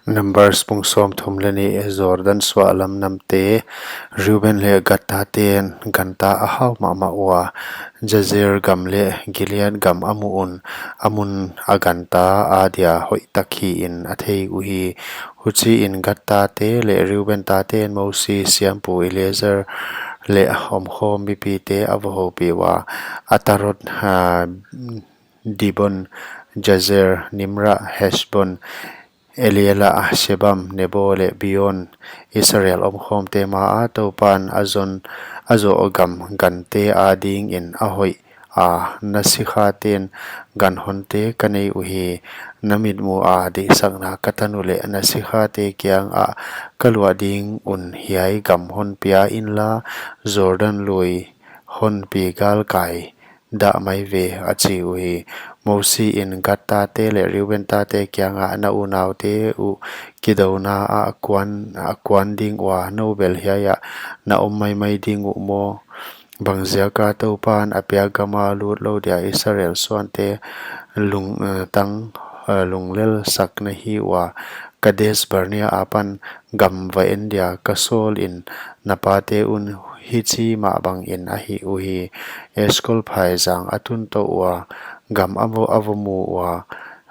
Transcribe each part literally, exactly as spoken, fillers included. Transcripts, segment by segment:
Numbers bung sawmthum leh nih. Jordan suahlam namte. Reuben leh Gad taten ganta a hau mahmah ua, Jazer gam leh Gilead gam a muh un, a mun a ganta adia hoihtak hiin a thei uhi. Huchiin Gad tate leh Reuben taten Mosi, siampu Eleazar leh omkhawm mipite a va houpih ua, Atarot, ah, Dibon, Jazer, Nimra, Heshbon, Eleale, Shebam, Nebo leh Beon, Israel omkhawmte maa Toupan a zon, a zoh gam gante adingin a hoih a, na sikhaten ganhonte ka nei uhi. Na mitmuha deihsakna ka tan uleh na sikhate kiangah ka luah ding un hiai gam hon pia inla, Jordan lui hon pi galkai dah mai ve, a chi uhi. Mosi in Gad tate leh Reuben tate kiangah, na unaute uh kidouna ah kuan, a kuan ding ua, nou bel hiaiah na om maimai ding uh maw? Bangziaka Toupan a piak gama lut lou dia Israel suante lung, eh, tang, eh, lunglelsak na hi ua, Kadesh Barnea apan gam va en dia ka sawlin, na pate un hichi mah bangin a hih uhi. Eshkol phaizang a tun tou ua, gam a va, a va mu ua,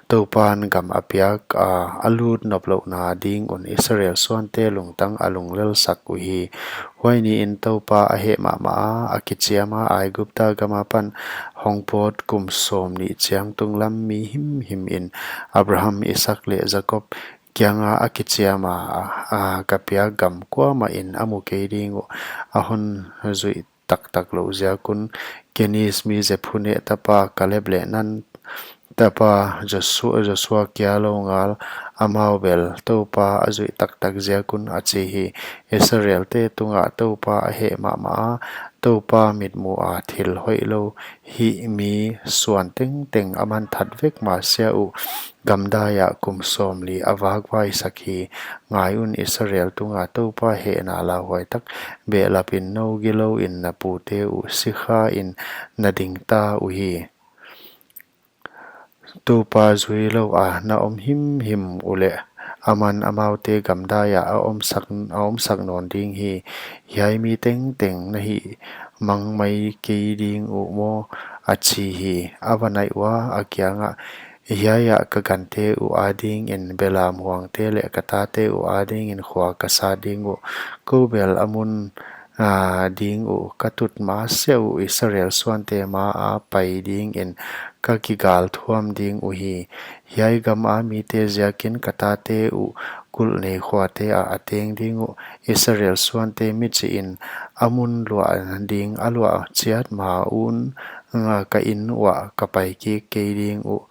Toupan gam a piak a, a lut noplouhna ding un Israel suante lungtang a lunglelsak uhi. Huai niin Toupa a heh mahmah a, a kichiam a, Aigupta gam apan hong pawt kum sawmnih chiang tunglam mi himhim in Abraham, Isaak leh Jakob kianga a kichiam a, a, a ka piak gam kuamah in a mu kei ding uh, a hon zuih taktak louh ziak un. Keniz mi Jephunne tapa Kaleb leh Nun tapa Josua, Josua kia lou ngal, amau bel Toupa a zuih taktak ziak un, a chi hi. Israelte tungah Toupa a heh mahmah a, Toupa mitmuha thil hoihlou hih mi suan tengteng a man that vek masiah uh, gamdai ah kum sawmli a vakvaisak hi. Ngai un, Israel tunga Toupa hehna lauhuai tak behlapin nou gilouin na pute uh sikhain na dingta uhi. Toupa zuilou a na om himhim uleh, aman amaute gamdai ah a omsak, a omsak nawn ding hi. Hiai mi tengteng na hihmang mai kei ding uh maw? A chi hi. A va naih ua, a kiangah, hiaiah ka gante uh adingin belam huangte leh ka tate uh adingin khua ka sat ding uh. Kou bel a mun, ah, ding uh ka tut masiah uh Israel suante maa pai dingin ka kigalthuam ding uhi. Hiai gama mite ziakin ka tate uh kulh nei khuate ah a teng ding uh. Israel suante mi chihin a mun luah ding a luah chiat ma un, ah, ka in uah ka pai kik kei ding uh.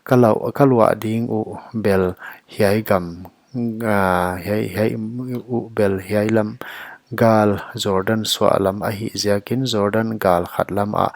Ka lau, ka luah ding uh bel hiai gam, ah, hiai, hiai uh bel hiai lam gal, Jordan suahlam ahih ziakin Jordan gal khat lam ah,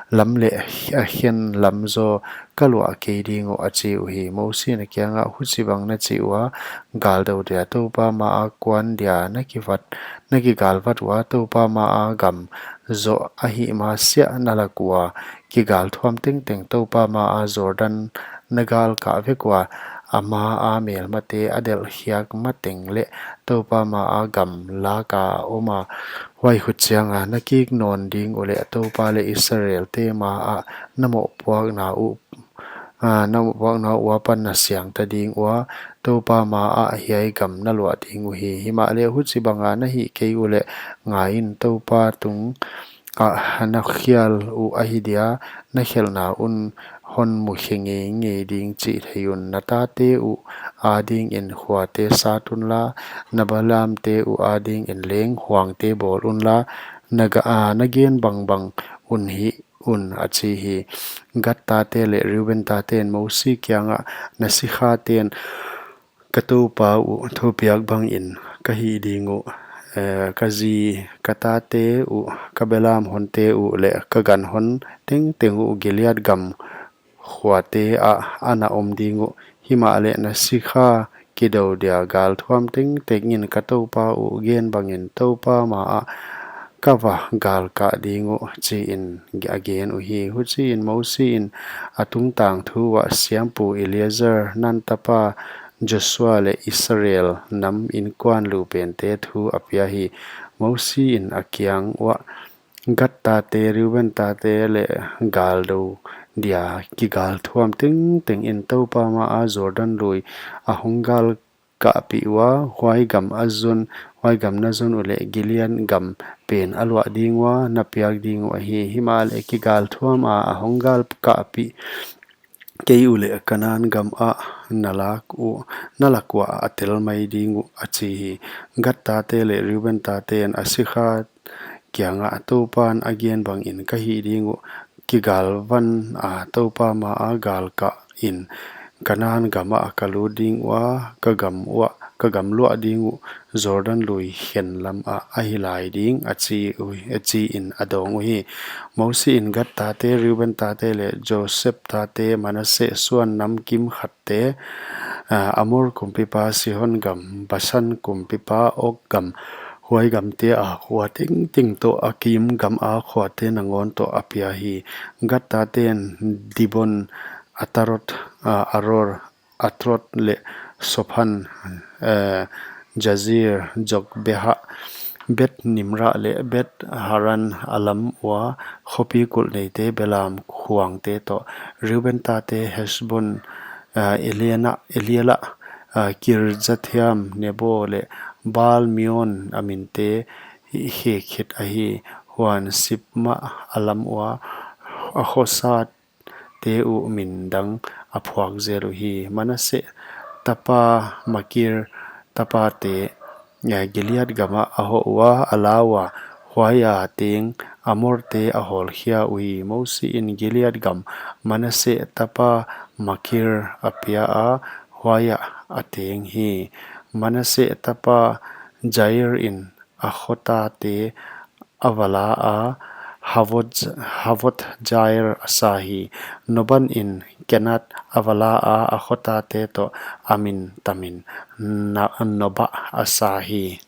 lam leh a khen lam zaw ka luah kei ding uh, a chi uhi. Mosi in a kiangah, huchibang na chih ua, gal dou dia Toupa maa kuan dia na kivat, na kigalvat ua, Toupa maa gam zoh ahih masiah na lak ua, kigalthuam tengteng Toupa maa Jordan na galkah vek ua, a maa melmate a delhkhiak mateng leh Toupa maa gam laka om a, huai khut chianga na kik nawn ding uleh Toupa leh Israelte maa na mohpuakna uh, ah, na mohpuakna uh apan na siangta ding ua, Toupa maa hiai gam na luah ding uhi. Himahleh huchibanga na hih kei uleh, ngaiin, Toupa tung ah na khial uh ahi dia, na khelhna un hon mukhe ngeingei ding chih thei un. Na tate uh adingin khuate sat unla, na belamte uh adingin leng huangte bawl unla, na ga, ah, na gen bangbang un hih un, a chi hi. Gad tate leh Reuben taten Mosi kiangah, na sikhaten ka Toupa uh thupiak bangin ka hih ding uh, eh, ka zi, ka tate uh, ka belam honte uh leh ka ganhon tengteng uh Gilead gam khuate ah ana om ding uh. Himahleh na sikha kidou dia galthuam tengtengin ka Toupa uh gen bangin Toupa maa ka va galkah ding uh, chiin a gen uhi. Huchiin Mosi in a tungtang thu uah siampu Eleazar, Nun tapa Joshua leh Israel nam inkuan lupente thu a pia hi. Mosi in a kiang uah, Gad tate, Reuben tate leh galdo dia kigalthuam tengteng in Toupa ma a Jordan lui a hong galkahpih ua, huai gam a zon, huai gam na zon uleh Gilead gam pen a luah ding ua, na piak ding uh ahi. Himahleh kigalthuam a a hong galkahpih kei uleh Kanan gam ah na lak uh, na lak uah a tel mai ding uh, a chi hi. Gad tate leh Reuben taten a sikha kiangah, Toupan a gen bangin ka hih ding uh, kigalvan a Toupa ma a galkah in Kanan gam ah ka lut ding ua, ka gam uah, ka gam luah ding uh, Jordan lui khen lam ah ahi lai ding, a chi uh, a chi in a dawng uhi. Mosi in Gad tate, Reuben tate leh Joseph tate, Manasseh suan nam kim khatte, ah, Amor kumpipa Sihon gam, Basan kumpipa Og gam, huai gamte a khua tengteng toh a kim gam a khuate nangawn toh a pia hi. Gad taten Dibon, Atarot, ah, Aror, Atrot leh Sophan, eh, Jazir, Jogbeha, Beth Nimra leh Beth Haran a lam ua khopi kulhneite belam khuangte toh. Reuben tate Hesbon, eh, Eliana, Eliela, eh, Kirjathaim, Nebo leh Baal Meon a minte hi khet ahi. Huan Sibma a lam ua a khosat te uh min dang a phuak zel uhi. Manasseh tapa Makir tapate, eh, Gilead gam ah a hoh ua, a la ua, huai a teng Amorte a hawlkhia uhi. Mosi in Gilead gam Manasseh tapa Makir a pia a, huai ah a teng hi. Manasseh tapa Jair in a khotate a va la a, Havot, Havot Jair a sa hi. Noban in Kenat a va la a, a khotate toh a min tamin Na-, Noba a sa hi.